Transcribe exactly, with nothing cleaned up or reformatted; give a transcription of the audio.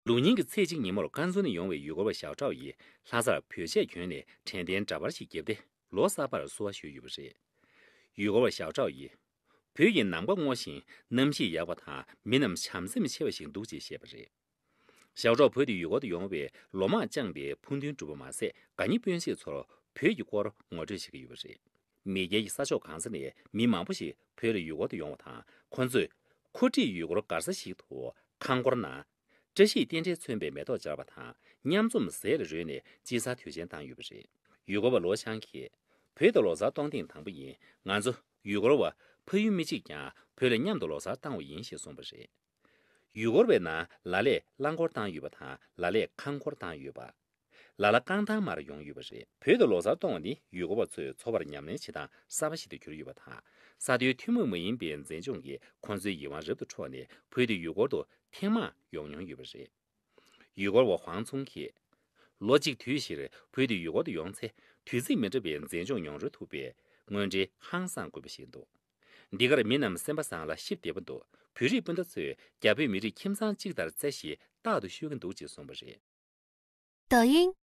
ལུགས་རྙིང་གི་ཚེས་གཅིག་ཉིན་མོར་ཀན་སུའུ་ནས་ཡོང་བའི་ཡུལ་སྐོར་བ་ཞའོ་ཀྲའོ་ཡིས་ལྷ་སར་བོད་ཆས་གྱོན་ནས་དྲན་རྟེན་འདྲ་པར་ཞིག་བརྒྱབ་སྟེ། ལོ་གསར་པར་བསུ་བ་ཞུས་ཡོད་པ་རེད། ཡུལ་སྐོར་བ་ཞའོ་ཀྲའོ་ཡིས། བོད་ཀྱི་ནམ་མཁའ་སྔོ་ཞིང་གནམ་གཤིས་ཡག་པ་དང་། མི་རྣམས་བྱམས་སེམས་ཆེ་བ་ཞིག་འདུག་ཅེས་བཤད་པ་རེད། ཞའོ་ཀྲའོ་བོད་དུ་ཡུལ་སྐོར་དུ་ཡོང་བའི་ལོ་མང་བཅངས་པའི་ཕུགས་འདུན་གྲུབ་པ་མ་ཟད། དགའ་ཉེ་སྤུན་མཆེད་ཚོར་བོད་ཀྱི་སྐོར་ངོ་སྤྲོད་བྱེད་ཀྱི་ཡོད་པ་རེད། མི་སྒེར་གྱི་ས་ཕྱོགས་གང་ས་ནས་མི་མང་པོ་ཞིག་བོད་ལ་ཡུལ་སྐོར་དུ་ཡོང་བ་དང་། ཁོ་ཚོས་མཁོ་སྒྲིག་ཡུལ་སྐོར་སྒར་ས་ཞིག་ཏུ་ཁང་སྐོར་གནང་། བཀྲ་ཤིས་རྟེན་འབྲེལ་མཚོན་པའི་མེ་ཏོག་སྦྱར་བ་དང་། མཉམ་འཛོམས་ཟས་ལ་རོལ་ནས་དཔྱིད་གསར་དུས་ཆེན་བཏང་ཡོད་པ་རེད། ཡུལ་སྐོར་བ་ལོ་ཆང་གིས། བོད་དུ་ལོ་གསར་གཏོང་ཐེངས་དང་པོ་ཡིན། ང་ཚོ་ཡུལ་སྐོར་བ་ཕ་ཡུལ་མི་གཅིག་ཀྱང་བོད་ལ་མཉམ་དུ་ལོ་གསར་བཏང་བ་ཡིན་ཞེས་གསུངས་པ་རེད། ཡུལ་སྐོར་བའི་ནང་ལ་ལས་རླངས་འཁོར་བཏང་ཡོད་པ་དང་། ལ་ལས་ཁང་འཁོར་བཏང་ཡོད་པ། ལ་ལ་རྐང་ཐང་མར་ཡོང་ཡོད་པ་རེད། བོད་དུ་ལོ་གསར་གཏོང་བ་ནི་ཡུལ་སྐོར་བ་ཚོའི་འཚོ་བར་ཉམས་ལེན་བྱེད་སྟངས་གསར་པ་ཞིག་ཏུ་གྱུར་ཡོད་པ་དང་། ས་མཐོའི་ཐུན་མོང་མ་ཡིན་པའི་མཛེས་ལྗོངས་ཀྱིས་ཁོང་ཚོའི་ཡིད་དབང་རབ་ཏུ་འཕྲོག་ནས། བོད་དུ་ཡུལ་སྐོར་དུ་ཐེངས་མང་ཡོང་མྱོང་ཡོད་པ་རེད། ཡུལ་སྐོར་བ་ཧུའང་ཚུང་གིས། ལོ་གཅིག་དུས་བཞིར་བོད་དུ་ཡུལ་སྐོར་དུ་ཡོང་ཚེ། དུས་ཚིགས་མི་འདྲ་བའི་མཛེས་ལྗོངས་མྱོང་རོལ་ཐུབ་པས། དངོས་འབྲེལ་ཧང་སངས་དགོས་པ་ཞིག་འདུག་འདི་གར་མི་རྣམས་སེམས་པ་བཟང་ལ་གཤིས་བདེ་པོ་འདུག་བོད་རིགས་སྤུན་ཟླ་ཚོས་རྒྱ་བོད་མི་རིགས་ཁྱིམ་ཚང་གཅིག་ལྟར་བརྩི་ཞེས་རྟག་ཏུ་ཤོད་ཀྱི་འདུག་ཅེས་གསུངས་པ་རེད། 抖音